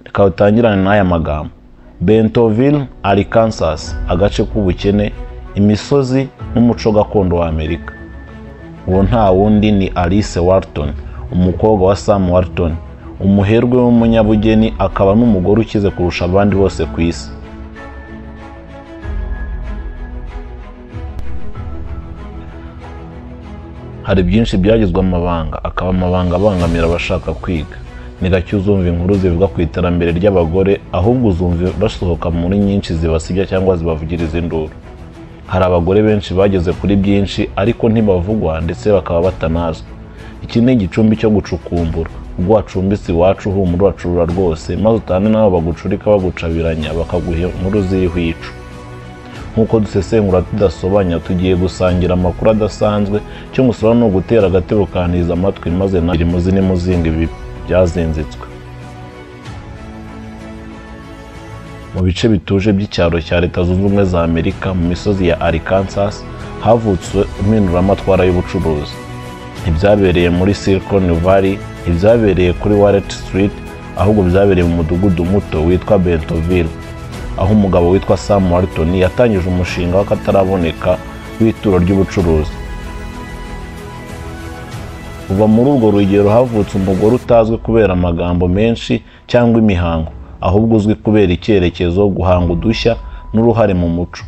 Reka dutangirane n'aya magambo: Bentonville, Arkansas, agace k'ubukene, imisozi n'umuco gakondo wa Amerika. Uwo nta wundi ni Alice Walton, umukobwa wa Sam Walton, umuherwe w'umunyabugeni akaba n'umugore ukize kurusha abandi bose ku isi. Hari byinshi byagizwe amabanga, akaba amabanga abangamira abashaka kwiga. Ni gake uzumva inkuru zivuga ku iterambere ry'abagore, ahubwo uzumva basohoka muri nyinshi zibasibya cyangwa zibavugiriza induru. Hari abagore benshi bageze kuri byinshi ariko ntibavugwa ndetse bakaba batanazwi. Iki ni igicumbi cyo gucukumbura. Ubwo wacumbitse iwacu humura uracurura rwose, maze utane nabo bagucurika bagucabiranya bakaguha inkuru ziriho icu. Nk'uko dusesengura tudasobanya, tugiye gusangira amakuru adasanzwe. Icyo ngusaba ni ugutera agatebe ukantiza amatwi, maze nawe imuzi n'imuzinga ibi byazinzitswe. Mu bice bituje by'icyaro cya Leta Zunze Ubumwe za Amerika, mu misozi ya Arkansas, havutse impinduramatwara y'ubucuruzi. Ntibyabereye muri Silicon Valley, ntibyabereye kuri Wall Street, ahubwo byabereye mu mudugudu muto witwa Bentonville, aho umugabo witwa Sam Walton yatangije umushinga w'akataraboneka w'ituro ry'ubucuruzi. Kuva muri urwo rugero havutse umugore utazwi kubera amagambo menshi cyangwa imihango, ahubwo uzwi kubera icyerekezo, guhanga udushya n'uruhare mu muco.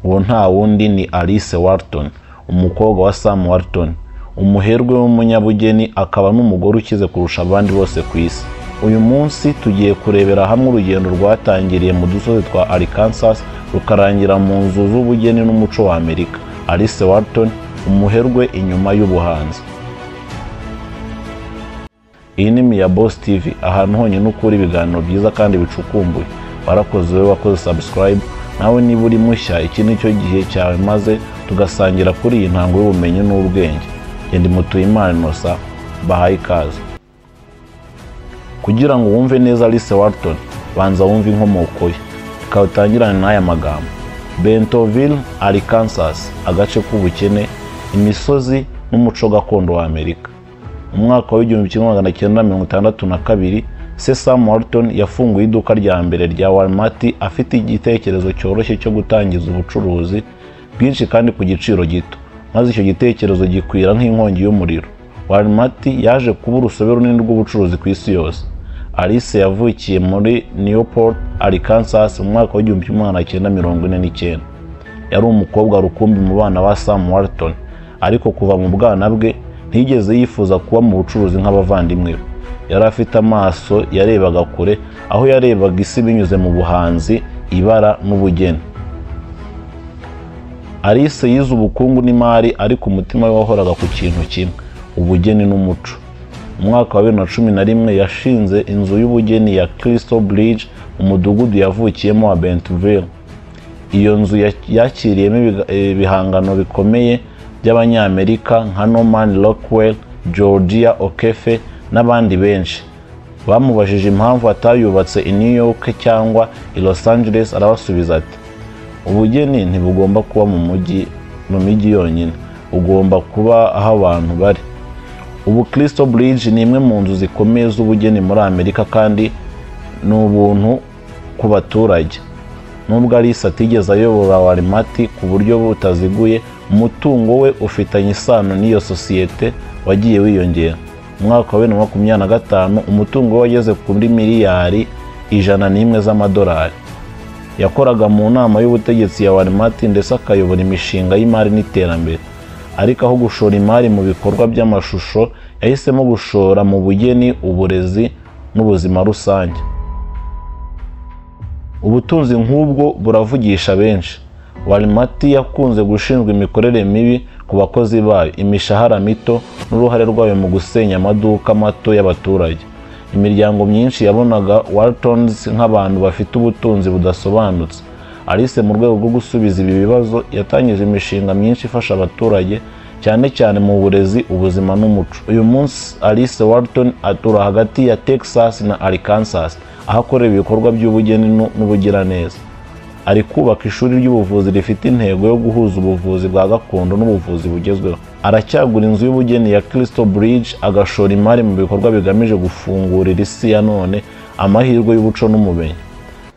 Uwo nta wundi ni Alice Walton, umukobwa wa Sam Walton, umuherwe w'umunyabugeni akaba n'umugore ukize kurusha abandi bose ku isi. Uyu munsi tugiye kurebera hamwe urugendo rwatangiriye mu dusozi twa Arkansas rukarangira mu nzu z'ubugeni n'umuco wa Amerika. Alice Walton, umuherwe inyuma y'ubuhanzi. Iyi ni Mia Boss TV, ahantu honyine ukura ibiganiro byiza kandi bicukumbuye. Warakoze wowe wakoze subscribe, nawe niba uri mushya iki ni cyo gihe cyawe maze tugasangira kuri iyi ntango y'ubumenyi n'ubwenge. Ndi Mutuyimana Innocent, bahaye ikaze. Kugira ngo wumve neza Alice Walton, banza wumve inkomoko ye. Reka dutangirane n'aya magambo: Bentonville, Arkansas, agace k'ubukene, imisozi n'umuco gakondo wa Amerika. Mu mwaka wa 1962, se Sam Walton yafunguye iduka rya mbere rya Walmart afite igitekerezo cyoroshye cyo gutangiza ubucuruzi bwinshi kandi ku giciro gito, maze icyo gitekerezo gikwira nk'inkongi y'umuriro. Walmart yaje kuba urusobe runini rw'ubucuruzi ku isi yose. Alice yavukiye muri Newport, Arkansas mu mwaka wa 1949. Yari umukobwa rukumbi mu bana ba Sam Walton, ariko kuva mu bwana bwe ntiyigeze yifuza kuba mu bucuruzi nk'abavandimwe be. Yari afite amaso yarebaga kure, aho yarebaga isi binyuze mu buhanzi, ibara n'ubugeni. Alice yize ubukungu n'imari, ariko umutima we wahoraga ku kintu kimwe: ubugeni n'umuco. Mu mwaka wa 2011 yashinze inzu y'ubugeni ya Crystal Bridge, umudugudu yavukiyemo wa Bentonville. Iyo nzu yakiriyemo ibihangano bikomeye by'Abanyamerika nka Norman Rockwell, Georgia O'Keeffe n'abandi benshi. Bamubajije impamvu atayubatse i New York cyangwa i Los Angeles, arabasubiza ati: ubugeni ntibugomba kuba mu mijyi yonyine, ugomba kuba aho abantu bari. Ubu Crystal Bridge ni imwe mu nzu zikomeye z'ubugeni muri Amerika kandi ni ubuntu ku baturage. Nubwo Alice atigeze ayobora Walmart ku buryo butaziguye, umutungo we ufitanye isano n'iyo sosiyete wagiye wiyongera. Mu mwaka wa 2025 umutungo we wageze kuri miliyari 101 z'amadolari. Yakoraga mu nama y'ubutegetsi ya Walmart ndetse akayobora imishinga y'imari n'iterambere. Ariko aho gushora imari mu bikorwa by'amashusho, yahisemo gushora mu bugeni, uburezi n'ubuzima rusange. Ubutunzi nk'ubwo buravugisha benshi. Walmart yakunze gushinjwa imikorere mibi ku bakozi bayo, imishahara mito n'uruhare rwayo mu gusenya amaduka mato y'abaturage. Imiryango myinshi yabonaga Waltons nk'abantu bafite ubutunzi budasobanutse. Alice mu rwego rwo gusubiza ibi bibazo yatangije imishinga myinshi ifasha abaturage, cyane cyane mu burezi, ubuzima n'umuco. Uyu munsi Alice Walton atura hagati ya Texas na Arkansas, aho akorera ibikorwa by'ubugeni n'ubugiraneza. Ari kubaka ishuri ry'ubuvuzi rifite intego yo guhuza ubuvuzi bwa gakondo n'ubuvuzi bugezweho. Aracyagura inzu y'ubugeni ya Crystal Bridge, agashora imari mu bikorwa bigamije gufungurira isi ya none amahirwe y'ubuco n'ubumenyi.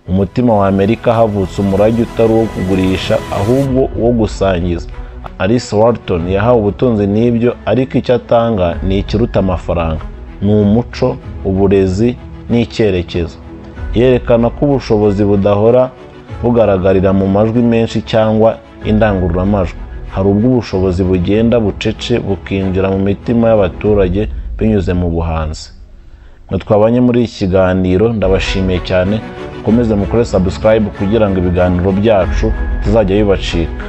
Mu mutima wa Amerika havutse umurage utari uwo kugurisha, ahubwo uwo gusangiza. Alice Walton yahawe ubutunzi n'ibyo, ariko icyo atanga ni ikiruta amafaranga: ni umuco, uburezi n'icyerekezo. Yerekana ko ubushobozi budahora bugaragarira mu majwi menshi cyangwa indangururamajwi. Hari ubwo ubushobozi bugenda bucece, bukinjira mu mitima y'abaturage binyuze mu buhanzi. Mwe twabanye muri iki kiganiro, ndabashimiye cyane. Mukomeze mukore subscribe kugira ngo ibiganiro byacu bitazajya bibacika.